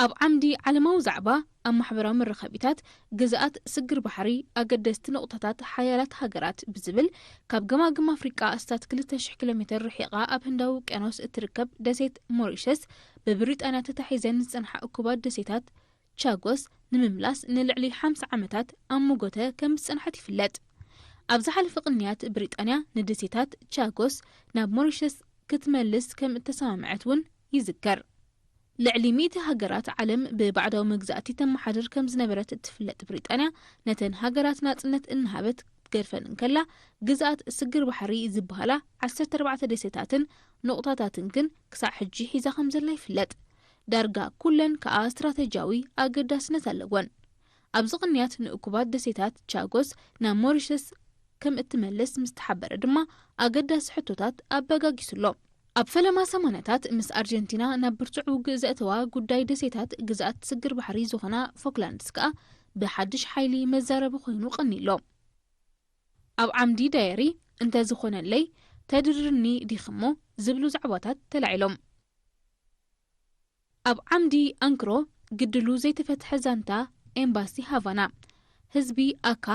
ኣብ ዓምዲ ዓለማዊ ዛዕባ ኣብ ማሕበራዊ መራኸቢታት ግዝኣት ስግር ባሕሪ ኣገደስቲ ነቑጣታት ሓያላት ሃገራት ብዝብል ካብ ገማግም ኣፍሪቃ ኣስታት ክልተ ሽሕ ኪሎ ሜትር ርሒቓ ኣብ ህንዳዊ ውቅያኖስ እትርከብ ደሴት ሞሪሸስ ብብሪጣንያ ተታሒዘን ዝጸንሓ እኩባት ደሴታት ቻጎስ ንምምላስ ንልዕሊ ሓምሳ ዓመታት ኣብ መጎተ ከም ዝጸንሐት ይፍለጥ። ኣብ ዝሓለፈ ቅንያት ብሪጣንያ ንደሴታት ቻጎስ ናብ ሞሪሸስ ክትመልስ ከም እተሰማምዐት እውን ይዝከር። ልዕሊ ሚእቲ ሃገራት ዓለም ብባዕዳዊ መግዛእቲ ተመሓድር ከም ዝነበረት እትፍለጥ ብሪጣንያ ነተን ሃገራት ናጽነት እናሃበት ክትገድፈን እንከላ ግዝኣት ስግር ባሕሪ ዝበሃላ ዓሰርተ ኣርባዕተ ደሴታትን ነቑጣታትን ግን ክሳዕ ሕጂ ሒዛ ከም ዘላ ይፍለጥ። ዳርጋ ኩለን ከኣ ስትራተጂያዊ ኣገዳስነት ኣለወን። ኣብዚ ቅንያት ንእኩባት ደሴታት ቻጎስ ናብ ሞሪሸስ ከም እትመልስ ምስ ተሓበረ ድማ ኣገዳሲ ሕቶታት ኣበጋጊሱ ኣሎ። ኣብ ፈለማ ሰማንያታት ምስ ኣርጀንቲና ናብ ብርቱዕ ውግእ ዘእተዋ ጉዳይ ደሴታት ግዝኣት ስግር ባሕሪ ዝኾና ፎክላንድስ ከኣ ብሓድሽ ሓይሊ መዛረቢ ኮይኑ ቀንዩ ኣሎ። ኣብ ዓምዲ ዳየሪ እንተዝኾነለይ ተድርኒ ዲኽሞ ዝብሉ ዛዕባታት ተላዒሎም። ኣብ ዓምዲ ኣንክሮ ግድሉ ዘይተፈትሐ ዛንታ ኤምባሲ ሃቫና ህዝቢ ኣካ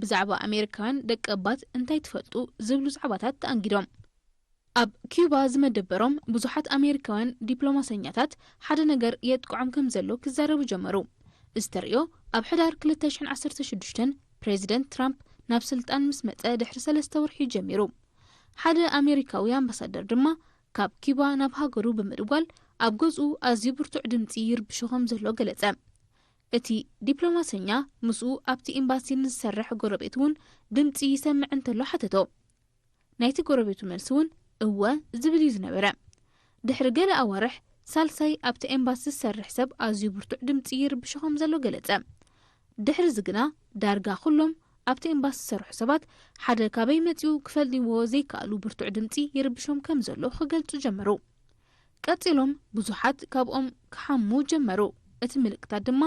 ብዛዕባ ኣሜሪካውያን ደቂ ኣባት እንታይ ትፈልጡ ዝብሉ ዛዕባታት ተኣንጊዶም። ኣብ ኪዩባ ዝመደበሮም ብዙሓት ኣሜሪካውያን ዲፕሎማሰኛታት ሓደ ነገር የጥቅዖም ከም ዘሎ ክዛረቡ ጀመሩ። እዚ ተርእዮ ኣብ ሕዳር ክልተ ሽሕን ዓሰርተ ሽዱሽተን ፕሬዚደንት ትራምፕ ናብ ስልጣን ምስ መጸ ድሕሪ ሰለስተ ወርሒ ጀሚሩ። ሓደ ኣሜሪካዊ ኣምባሳደር ድማ ካብ ኪዩባ ናብ ሃገሩ ብምድዋል ኣብ ገዝኡ ኣዝዩ ብርቱዕ ድምጺ ይርብሾ ከም ዘሎ ገለጸ። እቲ ዲፕሎማሰኛ ምስኡ ኣብቲ ኤምባሲ ንዝሰርሕ ጎረቤት እውን ድምጺ ይሰምዕ እንተሎ ሓተቶ። ናይቲ ጎረቤቱ መልሲ እውን እወ ዝብል እዩ ዝነበረ። ድሕሪ ገለ ኣዋርሕ ሳልሳይ ኣብቲ ኤምባሲ ዝሰርሕ ሰብ ኣዝዩ ብርቱዕ ድምጺ ይርብሾ ከም ዘሎ ገለጸ። ድሕሪ እዚ ግና ዳርጋ ኩሎም ኣብቲ ኤምባሲ ዝሰርሑ ሰባት ሓደ ካበይ መጺኡ ክፈልጥዎ ዘይከኣሉ ብርቱዕ ድምጺ ይርብሾም ከም ዘሎ ክገልጹ ጀመሩ። ቀጺሎም ብዙሓት ካብኦም ክሓሙ ጀመሩ። እቲ ምልክታት ድማ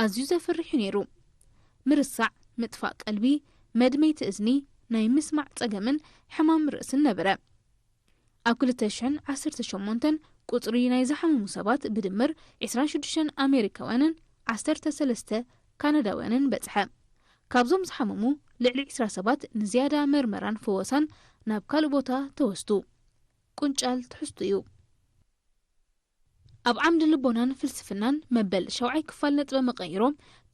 ኣዝዩ ዘፍርሕ እዩ ነይሩ። ምርሳዕ፣ ምጥፋእ ቀልቢ፣ መድመይቲ እዝኒ፣ ናይ ምስማዕ ጸገምን ሕማም ርእስን ነበረ። ኣብ ክልተ ሽሕን ዓሰርተ ሸሞንተን ቁጽሪ ናይ ዝሓመሙ ሰባት ብድምር ዕስራን ሽዱሽተን ኣሜሪካውያንን ዓሰርተ ሰለስተ ካናዳውያንን በጽሐ። ካብዞም ዝሓመሙ ልዕሊ ዕስራ ሰባት ንዝያዳ መርመራን ፈወሳን ናብ ካልእ ቦታ ተወስዱ። ቁንጫል ትሕዝቱ እዩ። ኣብ ዓምዲ ልቦናን ፍልስፍናን መበል ሸውዓይ ክፋል ነጥበ መቐይሮ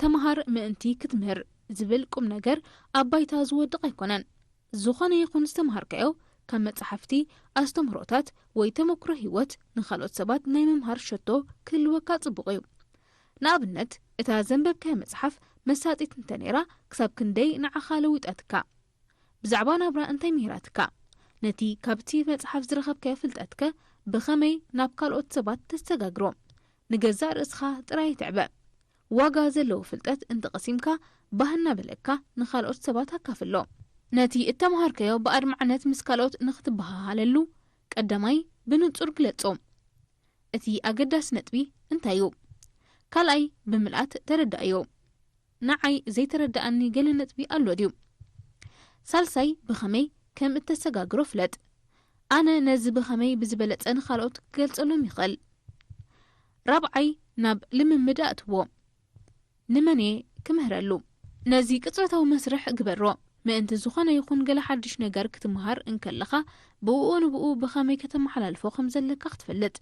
ተምሃር ምእንቲ ክትምህር ዝብል ቁም ነገር ኣብ ባይታ ዝወድቕ ኣይኮነን። ዝኾነ ይኹን ዝተምሃርካዮ ካብ መጻሕፍቲ፣ ኣስተምህሮታት ወይ ተመክሮ ህይወት ንኻልኦት ሰባት ናይ ምምሃር ሸቶ ክህልወካ ጽቡቕ እዩ። ንኣብነት፣ እታ ዘንበብካያ መጽሓፍ መሳጢት እንተ ነይራ ክሳብ ክንደይ ንዓኻ ለዊጣትካ? ብዛዕባ ናብራ እንታይ ምሂራትካ? ነቲ ካብቲ መጽሓፍ ዝረኸብካዮ ፍልጠትከ ብኸመይ ናብ ካልኦት ሰባት ተሰጋግሮ? ንገዛእ ርእስኻ ጥራይ ኣይትዕበ። ዋጋ ዘለዎ ፍልጠት እንተቐሲምካ ባህ እናበለካ ንኻልኦት ሰባት ኣካፍሎ። ነቲ እተምሃርካዮ ብኣድማዕነት ምስ ካልኦት ንኽትበሃሃለሉ ቀዳማይ ብንጹር ግለጾ። እቲ ኣገዳሲ ነጥቢ እንታይ እዩ? ካልኣይ ብምልኣት ተረዳእዮ። ንዓይ ዘይተረዳኣኒ ገለ ነጥቢ ኣሎ ድዩ? ሳልሳይ ብኸመይ ከም እተሰጋግሮ ፍለጥ። ኣነ ነዚ ብኸመይ ብዝበለጸ ንኻልኦት ክገልጸሎም ይኽእል። ራብዓይ ናብ ልምምድ ኣእትዎ። ንመን እየ ክምህረሉ? ነዚ ቅጽበታዊ መስርሕ ግበሮ። ምእንቲ ዝኾነ ይኹን ገለ ሓድሽ ነገር ክትመሃር እንከለኻ ብእኡ ንብኡ ብኸመይ ከተመሓላልፎ ከም ዘለካ ክትፈልጥ።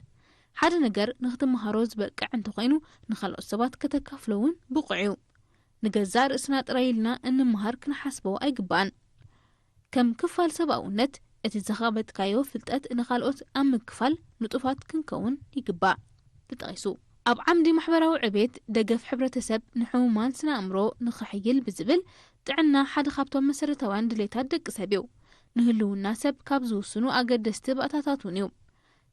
ሓደ ነገር ንክትመሃሮ ዝበቅዕ እንተኾይኑ ንኻልኦት ሰባት ከተካፍሎ እውን ብቑዕ እዩ። ንገዛእ ርእስና ጥራይ ኢልና እንመሃር ክንሓስቦ ኣይግባእን። ከም ክፋል ሰብኣውነት እቲ ዘኻበትካዮ ፍልጠት ንኻልኦት ኣብ ምክፋል ንጡፋት ክንከውን ይግባእ። ተጠቒሱ። ኣብ ዓምዲ ማሕበራዊ ዕቤት ደገፍ ሕብረተሰብ ንሕሙማን ስነ ኣእምሮ ንኽሕይል ብዝብል ጥዕና ሓደ ካብቶም መሰረታውያን ድሌታት ደቂ ሰብ እዩ። ንህልውና ሰብ ካብ ዝውስኑ ኣገደስቲ ባእታታት እውን እዩ።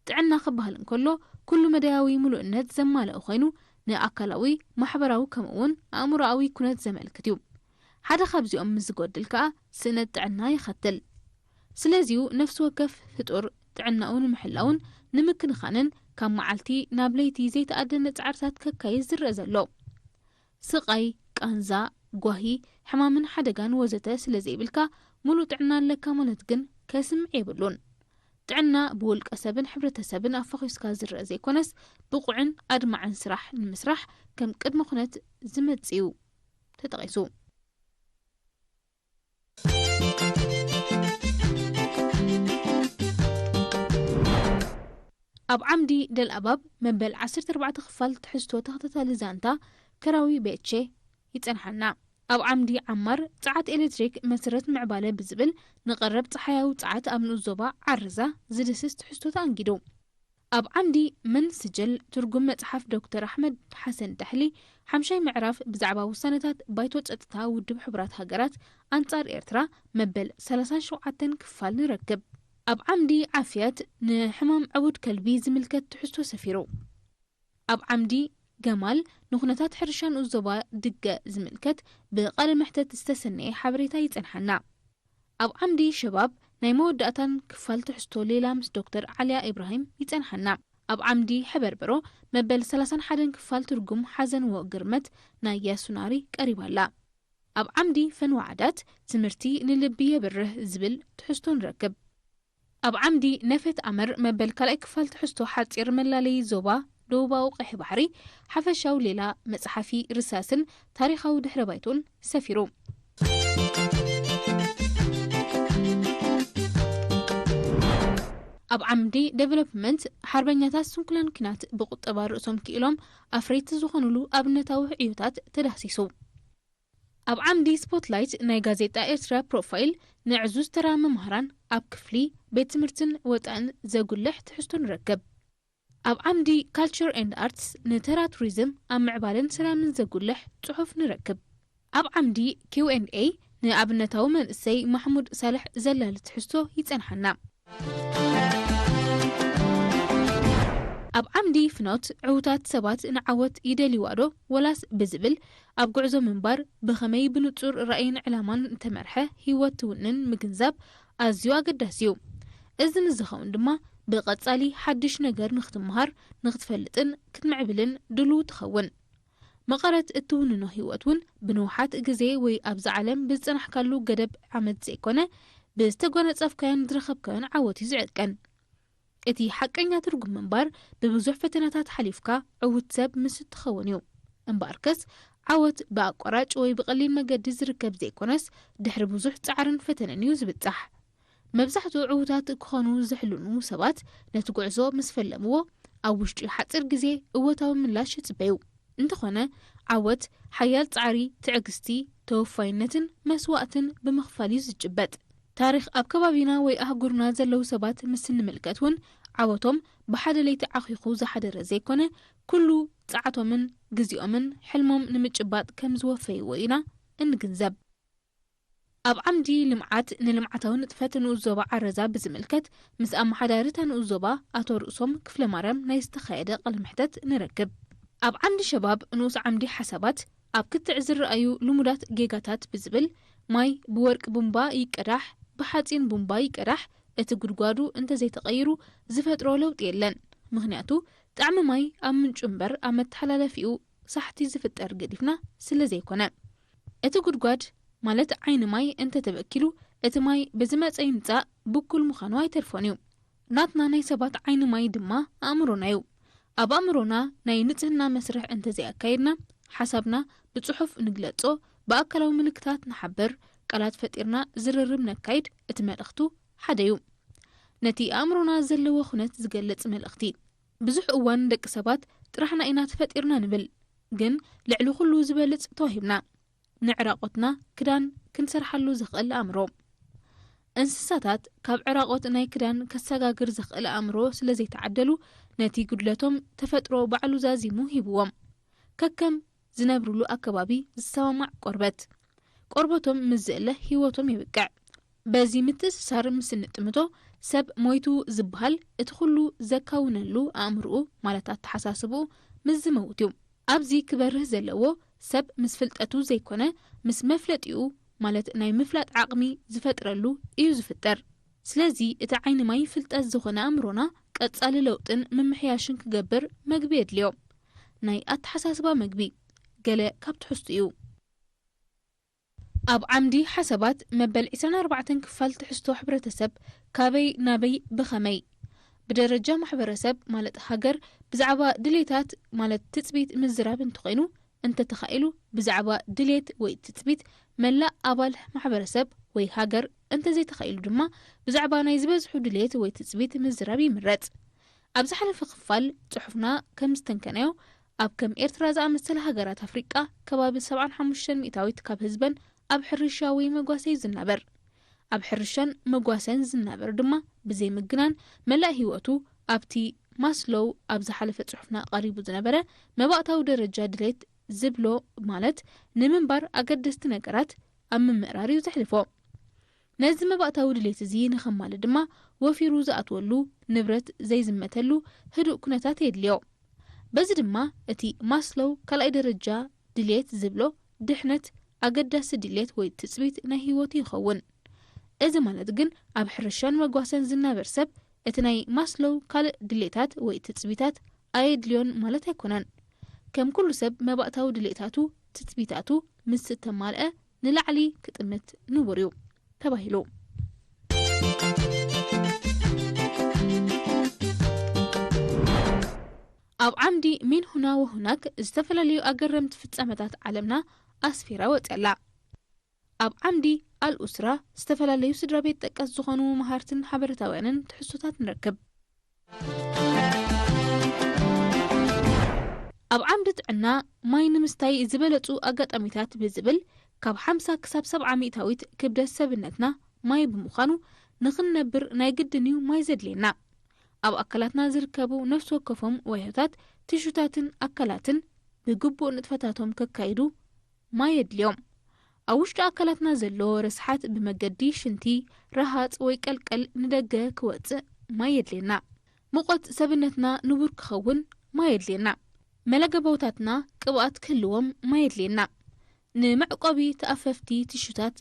ጥዕና ክበሃል እንከሎ ኩሉ መዳያዊ ምሉእነት ዘማልአ ኮይኑ ንኣካላዊ፣ ማሕበራዊ ከምኡ እውን ኣእምሮኣዊ ኩነት ዘመልክት እዩ። ሓደ ካብዚኦም ምስ ዝጎድል ከኣ ስእነት ጥዕና የኸትል። ስለዚዩ ነፍሲ ወከፍ ፍጡር ጥዕናኡ ንምሕላውን ንምክንኻንን ካብ መዓልቲ ናብ ለይቲ ዘይተኣደነ ጻዕርታት ከካይድ ዝረአ ዘሎ። ስቓይ፣ ቃንዛ፣ ጓሂ፣ ሕማምን ሓደጋን ወዘተ ስለ ዘይብልካ፣ ሙሉእ ጥዕና ኣለካ ማለት ግን ከስምዕ የብሉን። ጥዕና ብውልቀ ሰብን ሕብረተሰብን ኣፋኺስካ ዝረአ ዘይኮነስ፣ ብቑዕን ኣድማዕን ስራሕ ንምስራሕ ከም ቅድመ ኩነት ዝመጽእ እዩ ተጠቒሱ። ኣብ ዓምዲ ደልኣባብ መበል ዓሰርተ ኣርባዕተ ክፋል ትሕዝቶ ተኸታታሊ ዛንታ ከራዊ ቤቼ ይጸንሓና። ኣብ ዓምዲ ዓማር ጸዓት ኤሌክትሪክ መሰረት ምዕባለ ብዝብል ንቐረብ ጸሓያዊ ጸዓት ኣብ ንኡስ ዞባ ዓረዛ ዝድስስ ትሕዝቶ ተኣንጊዱ። ኣብ ዓምዲ መን ስጅል ትርጉም መጽሓፍ ዶክተር ኣሕመድ ሓሰን ዳሕሊ ሓምሻይ ምዕራፍ ብዛዕባ ውሳነታት ባይቶ ጸጥታ ውድብ ሕቡራት ሃገራት ኣንጻር ኤርትራ መበል ሰላሳን ሸውዓተን ክፋል ንረክብ። ኣብ ዓምዲ ዓፍያት ንሕማም ዕቡድ ከልቢ ዝምልከት ትሕዝቶ ሰፊሩ። ኣብ ዓምዲ ገማል ንኹነታት ሕርሻ ንኡስ ዞባ ድገ ዝምልከት ብቃለ መሕተት ዝተሰነየ ሓበሬታ ይጸንሓና። ኣብ ዓምዲ ሸባብ ናይ መወዳእታን ክፋል ትሕዝቶ ሌላ ምስ ዶክተር ዓልያ ኢብራሂም ይጸንሓና። ኣብ ዓምዲ ሕበርበሮ መበል ሰላሳን ሓደን ክፋል ትርጉም ሓዘን ወ ግርመት ናይ ያሱናሪ ቀሪባላ። ኣብ ዓምዲ ፈንዋ ዓዳት ትምህርቲ ንልቢ የብርህ ዝብል ትሕዝቶ ንረክብ። ኣብ ዓምዲ ነፈት ኣመር መበል ካልኣይ ክፋል ትሕዝቶ ሓጺር መላለዪ ዞባ ደቡባዊ ቀይሕ ባሕሪ ሓፈሻዊ ሌላ መጽሓፊ ርሳስን ታሪኻዊ ድሕረ ባይቶን ሰፊሩ። ኣብ ዓምዲ ዴቨሎፕመንት ሓርበኛታት ስንኩላን ኲናት ብቁጠባ ርእሶም ክኢሎም ኣፍረይቲ ዝኾኑሉ ኣብነታዊ ዕዮታት ተዳህሲሱ። ኣብ ዓምዲ ስፖትላይት ናይ ጋዜጣ ኤርትራ ፕሮፋይል ንዕዙዝ ተራ መምሃራን ኣብ ክፍሊ፣ ቤት ትምህርትን ወጻእን ዘጉልሕ ትሕዝቶ ንረክብ። ኣብ ዓምዲ ካልቸር ኤንድ ኣርትስ ንተራ ቱሪዝም ኣብ ምዕባለን ሰላምን ዘጉልሕ ጽሑፍ ንረክብ። ኣብ ዓምዲ ኪው ኤንድ ኤ ንኣብነታዊ መንእሰይ ማሕሙድ ሳልሕ ዘላሊ ትሕዝቶ ይጸንሓና። ኣብ ዓምዲ ፍኖት ዕዉታት ሰባት ንዓወት ይደልይዋ ዶ ወላስ ብዝብል ኣብ ጉዕዞ ምንባር ብኸመይ ብንጹር ራእይን ዕላማን እተመርሐ ህይወት ትውንን ምግንዛብ ኣዝዩ ኣገዳሲ እዩ። እዚ ምስ ዝኸውን ድማ ብቐጻሊ ሓድሽ ነገር ንኽትመሃር፣ ንኽትፈልጥን ክትምዕብልን ድሉው ትኸውን። መቐረት እትውንኖ ህይወት እውን ብንውሓት ግዜ ወይ ኣብዛ ዓለም ብዝጸናሕካሉ ገደብ ዓመት ዘይኮነ፣ ብዝተጓነጸፍካዮን ዝረኸብካዮን ዓወት እዩ ዝዕቀን። እቲ ሓቀኛ ትርጉም ምንባር ብብዙሕ ፈተናታት ሓሊፍካ ዕዉት ሰብ ምስ እትኸውን እዩ። እምበኣርከስ ዓወት ብኣቋራጭ ወይ ብቐሊል መገዲ ዝርከብ ዘይኮነስ ድሕሪ ብዙሕ ጻዕርን ፈተነን እዩ ዝብጻሕ። መብዛሕትኡ ዕዉታት ክኾኑ ዝሕልኑ ሰባት ነቲ ጉዕዞ ምስ ፈለምዎ ኣብ ውሽጢ ሓጺር ግዜ እወታዊ ምላሽ ይጽበዩ። እንተኾነ ዓወት ሓያል ጻዕሪ፣ ትዕግስቲ፣ ተወፋይነትን መስዋእትን ብምኽፋል እዩ ዝጭበጥ። ታሪኽ ኣብ ከባቢና ወይ ኣህጉርና ዘለዉ ሰባት ምስ እንምልከት እውን ዓወቶም ብሓደ ለይቲ ዓኺኹ ዝሓደረ ዘይኮነ፣ ኩሉ ጻዕቶምን ግዜኦምን ሕልሞም ንምጭባጥ ከም ዝወፈይዎ ኢና እንግንዘብ። ኣብ ዓምዲ ልምዓት ንልምዓታዊ ንጥፈት ንኡስ ዞባ ዓረዛ ብዝምልከት ምስ ኣመሓዳሪ እታ ንኡስ ዞባ ኣቶ ርእሶም ክፍለማርያም ናይ ዝተኻየደ ቃለ መሕተት ንረክብ። ኣብ ዓምዲ ሸባብ ንኡስ ዓምዲ ሓሳባት ኣብ ክትዕ ዝረኣዩ ልሙዳት ጌጋታት ብዝብል ማይ ብወርቂ ቡምባ ይቀዳሕ፣ ብሓጺን ቡምባ ይቀዳሕ፣ እቲ ጉድጓዱ እንተዘይተቐይሩ ዝፈጥሮ ለውጢ የለን። ምኽንያቱ ጣዕሚ ማይ ኣብ ምንጩ እምበር ኣብ መተሓላለፊኡ ሳሕቲ ዝፍጠር ገዲፍና ስለ ዘይኮነ። እቲ ጉድጓድ ማለት ዓይኒ ማይ እንተተበኪሉ እቲ ማይ ብዝመጸ ይምጻእ ብኩል ምዃኑ ኣይተርፎን እዩ። ናትና ናይ ሰባት ዓይኒ ማይ ድማ ኣእምሮና እዩ። ኣብ ኣእምሮና ናይ ንጽህና መስርሕ እንተዘይኣካየድና፣ ሓሳብና ብጽሑፍ ንግለጾ፣ ብኣካላዊ ምልክታት ንሓብር፣ ቃላት ፈጢርና ዝርርብ ነካይድ፣ እቲ መልእኽቱ ሓደ እዩ። ነቲ ኣእምሮና ዘለዎ ኩነት ዝገልጽ መልእኽቲ። ብዙሕ እዋን ደቂ ሰባት ጥራሕና ኢና ተፈጢርና ንብል፣ ግን ልዕሊ ኩሉ ዝበልጽ ተዋሂብና። ንዕራቆትና ክዳን ክንሰርሓሉ ዘኽእል ኣእምሮ። እንስሳታት ካብ ዕራቆት ናይ ክዳን ከሰጋግር ዘኽእል ኣእምሮ ስለ ዘይተዓደሉ፣ ነቲ ጉድለቶም ተፈጥሮ ባዕሉ ዛዚሙ ሂብዎም። ከከም ዝነብርሉ ኣከባቢ ዝሰማማዕ ቆርበት። ቆርበቶም ምስ ዝእለ ህይወቶም ይብቅዕ። በዚ ምትእስሳር ምስ እንጥምቶ፣ ሰብ ሞይቱ ዝበሃል እቲ ኩሉ ዘካውነሉ ኣእምርኡ፣ ማለት ኣተሓሳስብኡ፣ ምስ ዝመውት እዩ። ኣብዚ ክበርህ ዘለዎ፣ ሰብ ምስ ፍልጠቱ ዘይኮነ፣ ምስ መፍለጢኡ፣ ማለት ናይ ምፍላጥ ዓቕሚ ዝፈጥረሉ እዩ ዝፍጠር። ስለዚ እቲ ዓይኒ ማይ ፍልጠት ዝኾነ ኣእምሮና ቀጻሊ ለውጥን ምምሕያሽን ክገብር መግቢ የድልዮ። ናይ ኣተሓሳስባ መግቢ ገለ ካብ ትሕዝቱ እዩ። ኣብ ዓምዲ ሓሳባት መበል ዕስራን ኣርባዕተን ክፋል ትሕዝቶ ሕብረተሰብ ካበይ ናበይ ብኸመይ ብደረጃ ማሕበረሰብ ማለት ሃገር ብዛዕባ ድሌታት ማለት ትጽቢት ምዝራብ እንተኾይኑ፣ እንተተኻኢሉ ብዛዕባ ድሌት ወይ ትጽቢት መላእ ኣባል ማሕበረሰብ ወይ ሃገር፣ እንተዘይተኻኢሉ ድማ ብዛዕባ ናይ ዝበዝሑ ድሌት ወይ ትጽቢት ምዝራብ ይምረጽ። ኣብ ዝሓለፈ ክፋል ጽሑፍና ከም ዝተንከናዮ፣ ኣብ ከም ኤርትራ ዝኣመሰለ ሃገራት ኣፍሪቃ ከባቢ ሰብዓን ሓሙሽተን ሚእታዊት ካብ ህዝበን ኣብ ሕርሻ ወይ መጓሰ እዩ ዝናበር። ኣብ ሕርሻን መጓሰን ዝናበር ድማ ብዘይ ምግናን መላእ ህይወቱ ኣብቲ ማስሎው ኣብ ዝሓለፈ ጽሑፍና ቀሪቡ ዝነበረ መባእታዊ ደረጃ ድሌት ዝብሎ ማለት ንምንባር ኣገደስቲ ነገራት ኣብ ምምእራር እዩ ዘሕልፎ። ነዚ መባእታዊ ድሌት እዚ ንኸማልእ ድማ ወፊሩ ዝኣትወሉ ንብረት ዘይዝመተሉ ህዱእ ኩነታት የድልዮ። በዚ ድማ እቲ ማስሎው ካልኣይ ደረጃ ድሌት ዝብሎ ድሕነት ኣገዳሲ ድሌት ወይ ትጽቢት ናይ ህይወቱ ይኸውን። እዚ ማለት ግን ኣብ ሕርሻን መጓሰን ዝናበር ሰብ እቲ ናይ ማስሎው ካልእ ድሌታት ወይ ትጽቢታት ኣየድልዮን ማለት ኣይኮነን። ከም ኩሉ ሰብ መባእታዊ ድሌታቱ፣ ትጽቢታቱ ምስ እተማልአ ንላዕሊ ክጥምት ንቡር እዩ ተባሂሉ። ኣብ ዓምዲ ሚን ሁና ወሁናክ ዝተፈላለዩ ኣገረምቲ ፍጻመታት ዓለምና ኣስፊራ ወጽኣላ። ኣብ ዓምዲ ኣልኡስራ ዝተፈላለዩ ስድራ ቤት ጠቀስ ዝኾኑ መሃርትን ሓበረታውያንን ትሕዝቶታት ንረክብ። ኣብ ዓምዲ ጥዕና ማይ ንምስታይ ዝበለጹ ኣጋጣሚታት ብዝብል ካብ ሓምሳ ክሳብ ሰብዓ ሚእታዊት ክብደት ሰብነትና ማይ ብምዃኑ ንኽንነብር ናይ ግድን እዩ ማይ ዘድልየና። ኣብ ኣካላትና ዝርከቡ ነፍሲ ወከፎም ዋህዮታት፣ ትሹታትን ኣካላትን ብግቡእ ንጥፈታቶም ከካይዱ ማይ የድልዮም። ኣብ ውሽጢ ኣካላትና ዘሎ ረስሓት ብመገዲ ሽንቲ፣ ረሃጽ ወይ ቀልቀል ንደገ ክወጽእ ማይ የድልየና። ሙቐት ሰብነትና ንቡር ክኸውን ማይ የድልየና። መለገቦታትና ቅብኣት ክህልዎም ማይ የድልየና። ንመዕቆቢ ተኣፈፍቲ ትሹታት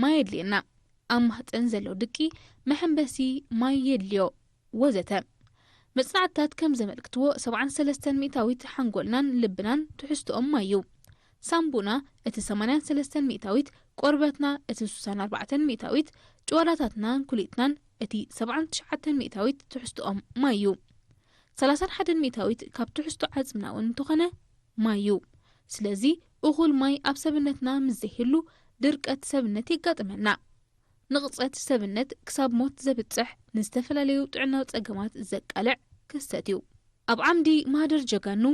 ማይ የድልየና። ኣብ ማህፀን ዘሎ ድቂ መሐንበሲ ማይ የድልዮ ወዘተ። መጽናዕትታት ከም ዘመልክትዎ ሰብዓን ሰለስተን ሚእታዊት ሓንጎልናን ልብናን ትሕዝቶኦም ማይ እዩ። ሳምቡና እቲ ሰማንያን ሰለስተን ሚእታዊት፣ ቆርበትና እቲ ስሳን ኣርባዕተን ሚእታዊት፣ ጭዋዳታትናን ኩሊትናን እቲ ሰብዓን ትሽዓተን ሚእታዊት ትሕዝቶኦም ማይ እዩ። ሰላሳን ሓደን ሚእታዊት ካብ ትሕዝቶ ዓጽምና እውን እንተኾነ ማይ እዩ። ስለዚ እኹል ማይ ኣብ ሰብነትና ምስ ዘይህሉ ድርቀት ሰብነት የጋጥመና። ንቕጸት ሰብነት ክሳብ ሞት ዘብጽሕ ንዝተፈላለዩ ጥዕናዊ ጸገማት ዘቃልዕ ክስተት እዩ። ኣብ ዓምዲ ማህደር ጀጋኑ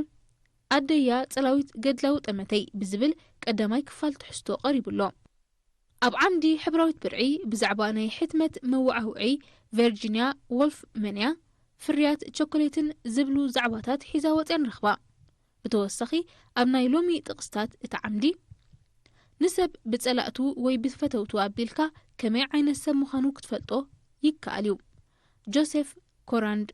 ኣደያ ጸላዊት ገድላዊ ጠመተይ ብዝብል ቀዳማይ ክፋል ትሕዝቶ ቀሪቡ ኣሎ። ኣብ ዓምዲ ሕብራዊት ብርዒ ብዛዕባ ናይ ሕትመት መወዓውዒ ቨርጂንያ ዎልፍ መንያ ፍርያት ቸኮሌትን ዝብሉ ዛዕባታት ሒዛ ወጽያ ንረኽባ። ብተወሳኺ ኣብ ናይ ሎሚ ጥቕስታት እቲ ዓምዲ ንሰብ ብጸላእቱ ወይ ብፈተውቱ ኣቢልካ ከመይ ዓይነት ሰብ ምዃኑ ክትፈልጦ ይከኣል እዩ። ጆሴፍ ኮራንድ።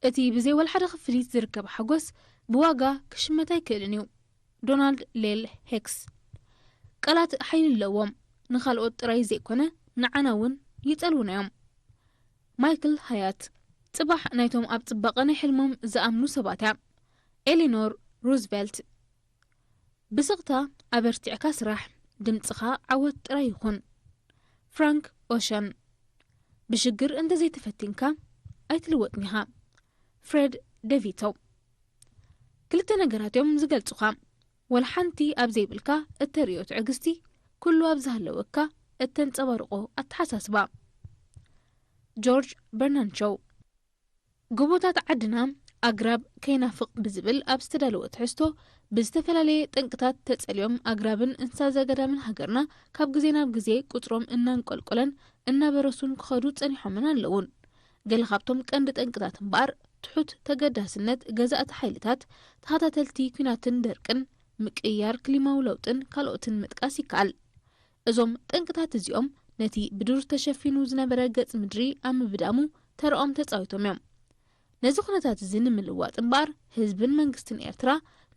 እቲ ብዘይ ወላ ሓደ ክፍሊት ዝርከብ ሓጎስ ብዋጋ ክሽመት ኣይክእልን እዩ። ዶናልድ ሌል ሄክስ። ቃላት ሓይሊ ኣለዎም። ንኻልኦት ጥራይ ዘይኮነ ንዓና እውን ይጸልዉና እዮም። ማይክል ሃያት። ጽባሕ ናይቶም ኣብ ጽባቐ ናይ ሕልሞም ዝኣምኑ ሰባት እያ። ኤሊኖር ሩዝቨልት። ብስቕታ ኣበርቲዕካ ስራሕ፣ ድምጽኻ ዓወት ጥራይ ይኹን። ፍራንክ ኦሸን። ብሽግር እንተዘይተፈቲንካ ኣይትልወጥን ኢኻ። ፍሬድ ደቪቶ። ክልተ ነገራት እዮም ዝገልጹኻ። ወላ ሓንቲ ኣብ ዘይብልካ እተርእዮ ትዕግስቲ፣ ኩሉ ኣብ ዝሃለወካ እተንጸባርቆ ኣተሓሳስባ። ጆርጅ በርናንሾው። ጎቦታት ዓድና ኣግራብ ከይናፍቕ ብዝብል ኣብ ዝተዳለወ ትሕዝቶ፣ ብዝተፈላለየ ጠንቅታት ተጸልዮም ኣግራብን እንስሳ ዘገዳምን ሃገርና ካብ ግዜ ናብ ግዜ ቁጽሮም እናንቆልቆለን እናበረሱን ክኸዱ ጸኒሖምን ኣለውን። ገለ ካብቶም ቀንዲ ጠንቅታት እምበኣር ትሑት ተገዳስነት ገዛእቲ ሓይልታት፣ ተኸታተልቲ ኲናትን ደርቅን፣ ምቅይያር ክሊማዊ ለውጥን ካልኦትን ምጥቃስ ይከኣል። እዞም ጠንቅታት እዚኦም ነቲ ብዱር ተሸፊኑ ዝነበረ ገጽ ምድሪ ኣብ ምብዳሙ ተራኦም ተጻዊቶም እዮም። ነዚ ኩነታት እዚ ንምልዋጥ እምበኣር ህዝብን መንግስትን ኤርትራ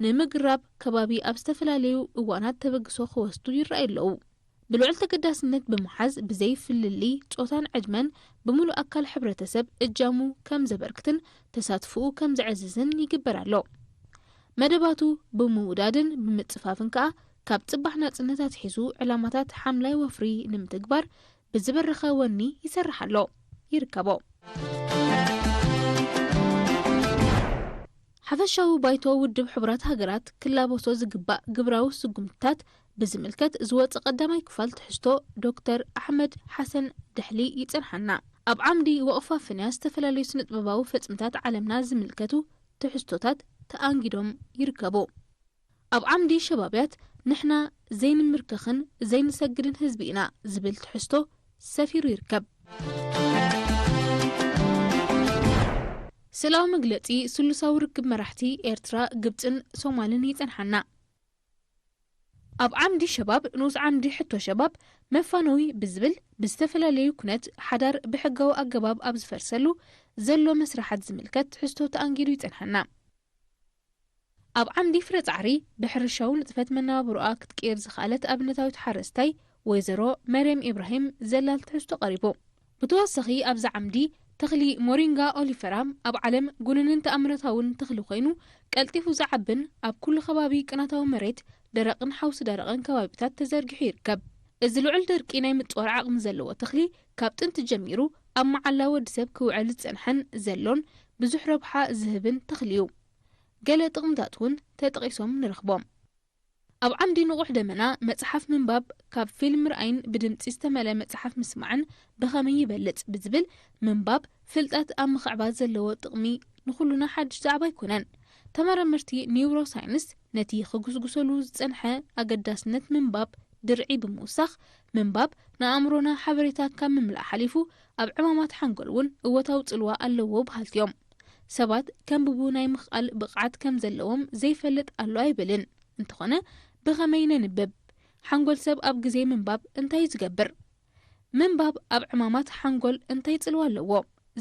ንምግራብ ከባቢ ኣብ ዝተፈላለዩ እዋናት ተበግሶ ክወስዱ ይረኣዩ ኣለዉ። ብልዑል ተገዳስነት ብምሓዝ ብዘይ ፍልልይ ጾታን ዕድመን ብምሉእ ኣካል ሕብረተሰብ እጃሙ ከም ዘበርክትን ተሳትፎኡ ከም ዘዕዝዝን ይግበር ኣሎ። መደባቱ ብምውዳድን ብምጽፋፍን ከኣ ካብ ጽባሕ ናጽነት ኣትሒዙ ዕላማታት ሓምላይ ወፍሪ ንምትግባር ብዝበረኸ ወኒ ይሰርሕ ኣሎ፣ ይርከቦ። ሓፈሻዊ ባይቶ ውድብ ሕቡራት ሃገራት ክላበሶ ዝግባእ ግብራዊ ስጉምትታት ብዝምልከት ዝወጸ ቀዳማይ ክፋል ትሕዝቶ ዶክተር ኣሕመድ ሓሰን ድሕሊ ይጸንሓና። ኣብ ዓምዲ ወቕፋ ፍንያ ዝተፈላለዩ ስነጥበባዊ ፈጽምታት ዓለምና ዝምልከቱ ትሕዝቶታት ተኣንጊዶም ይርከቡ። ኣብ ዓምዲ ሸባብያት ንሕና ዘይንምርከኽን ዘይንሰግድን ህዝቢ ኢና ዝብል ትሕዝቶ ሰፊሩ ይርከብ። ስእላዊ መግለጺ ስሉሳዊ ርክብ መራሕቲ ኤርትራ፣ ግብጽን ሶማልን ይጸንሓና። ኣብ ዓምዲ ሸባብ፣ ንኡስ ዓምዲ ሕቶ ሸባብ መፋነዊ ብዝብል ብዝተፈላለዩ ኩነት ሓዳር ብሕጋዊ ኣገባብ ኣብ ዝፈርሰሉ ዘሎ መስራሓት ዝምልከት ትሕዝቶ ተኣንጊዱ ይጸንሓና። ኣብ ዓምዲ ፍረ ጻዕሪ ብሕርሻዊ ንጥፈት መነባብሮኣ ክትቅይር ዝኸኣለት ኣብነታዊት ሓረስታይ ወይዘሮ መርየም ኢብራሂም ዘላል ትሕዝቶ ቀሪቡ። ብተወሳኺ ኣብዚ ዓምዲ ተኽሊ ሞሪንጋ ኦሊፈራ ኣብ ዓለም ጉኑንን ተኣምራታውን ተኽሊ ኮይኑ ቀልጢፉ ዝዓብን ኣብ ኩሉ ከባቢ ቅናታዊ መሬት ደረቕን ሓውሲ ደረቕን ከባቢታት ተዘርጊሑ ይርከብ። እዚ ልዑል ደርቂ ናይ ምጽዋር ዓቕሚ ዘለዎ ተኽሊ ካብ ጥንቲ ጀሚሩ ኣብ መዓላ ወዲ ሰብ ክውዕል ዝጸንሐን ዘሎን ብዙሕ ረብሓ ዝህብን ተኽሊ እዩ። ገለ ጥቕምታት እውን ተጠቒሶም ንረኽቦም። ኣብ ዓምዲ ንቑሕ ደመና መጽሓፍ ምንባብ ካብ ፊልም ምርኣይን ብድምጺ ዝተመልአ መጽሓፍ ምስማዕን ብኸመይ ይበልጽ ብዝብል ምንባብ ፍልጠት ኣብ ምኽዕባት ዘለዎ ጥቕሚ ንኹሉና ሓድሽ ዛዕባ ኣይኮነን። ተመራመርቲ ኒውሮ ሳይንስ ነቲ ክጉስጉሰሉ ዝጸንሐ ኣገዳስነት ምንባብ ድርዒ ብምውሳኽ፣ ምንባብ ንኣእምሮና ሓበሬታ ካብ ምምላእ ሓሊፉ ኣብ ዕማማት ሓንጎል እውን እወታዊ ጽልዋ ኣለዎ በሃልቲ እዮም። ሰባት ከንብቡ ናይ ምኽኣል ብቕዓት ከም ዘለዎም ዘይፈልጥ ኣሎ ኣይብልን። እንተኾነ ብኸመይ ነንብብ? ሓንጎል ሰብ ኣብ ግዜ ምንባብ እንታይ እዩ ዝገብር? ምንባብ ኣብ ዕማማት ሓንጎል እንታይ ጽልዋ ኣለዎ?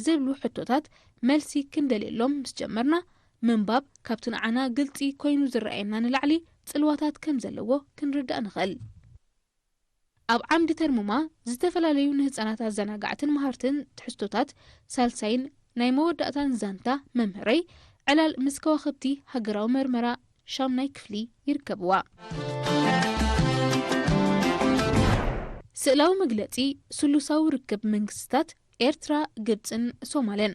ዝብሉ ሕቶታት መልሲ ክንደልየሎም ምስ ጀመርና፣ ምንባብ ካብቲ ንዓና ግልጺ ኮይኑ ዝረኣየና ንላዕሊ ጽልዋታት ከም ዘለዎ ክንርዳእ ንኽእል። ኣብ ዓምዲ ተርሙማ ዝተፈላለዩ ንህጻናት ኣዘናጋዕትን መሃርትን ትሕዝቶታት ሳልሳይን ናይ መወዳእታን ዛንታ መምህረይ ዕላል ምስ ከዋኽብቲ ሃገራዊ መርመራ ሻምናይ ክፍሊ ይርከብዋ። ስእላዊ መግለጺ ስሉሳዊ ርክብ መንግስትታት ኤርትራ፣ ግብጽን ሶማልን።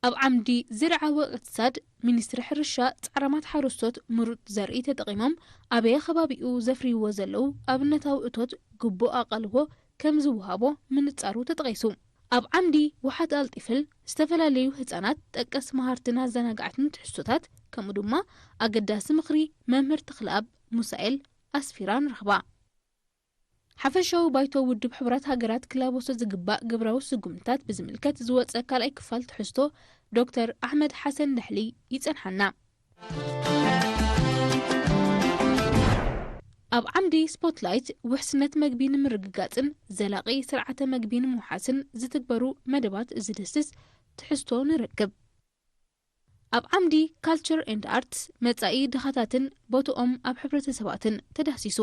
ኣብ ዓምዲ ዝርዓዊ እቅትሳድ፣ ሚኒስትሪ ሕርሻ ጻዕራማት ሓረስቶት ምሩጽ ዘርኢ ተጠቒሞም ኣበየ ከባቢኡ ዘፍርይዎ ዘለዉ ኣብነታዊ እቶት ግቡእ ኣቓልቦ ከም ዝወሃቦ ምንጻሩ ተጠቒሱ። ኣብ ዓምዲ ውሓት ኣልጢፍል ዝተፈላለዩ ህጻናት ጠቀስ መሃርትን ኣዘናጋዕትን ትሕዝቶታት፣ ከምኡ ድማ ኣገዳሲ ምኽሪ መምህር ተኽለኣብ ሙሳኤል ኣስፊራ ንረኽባ። ሓፈሻዊ ባይቶ ውድብ ሕቡራት ሃገራት ክላበሶ ዝግባእ ግብራዊ ስጉምትታት ብዝምልከት ዝወጸ ካልኣይ ክፋል ትሕዝቶ ዶክተር ኣሕመድ ሓሰን ድሕሊ ይጸንሓና። ኣብ ዓምዲ ስፖትላይት ውሕስነት መግቢ ንምርግጋጽን ዘላቒ ስርዓተ መግቢ ንምውሓስን ዝትግበሩ መደባት ዝድህስስ ትሕዝቶ ንረክብ። ኣብ ዓምዲ ካልቸር ኤንድ ኣርትስ መጻኢ ድኻታትን ቦትኦም ኣብ ሕብረተሰባትን ተዳህሲሱ።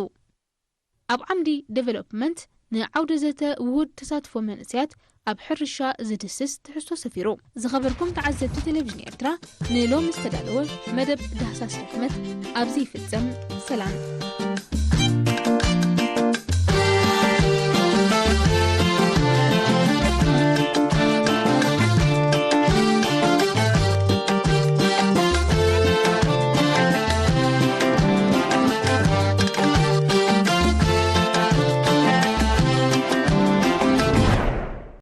ኣብ ዓምዲ ዴቨሎፕመንት ንዓውደ ዘተ ውሁድ ተሳትፎ መንእሰያት ኣብ ሕርሻ ዝድህስስ ትሕዝቶ ሰፊሩ። ዝኸበርኩም ተዓዘብቲ ቴሌቪዥን ኤርትራ፣ ንሎሚ ዝተዳለወ መደብ ዳህሳስ ሕትመት ኣብዚ ይፍጸም። ሰላም።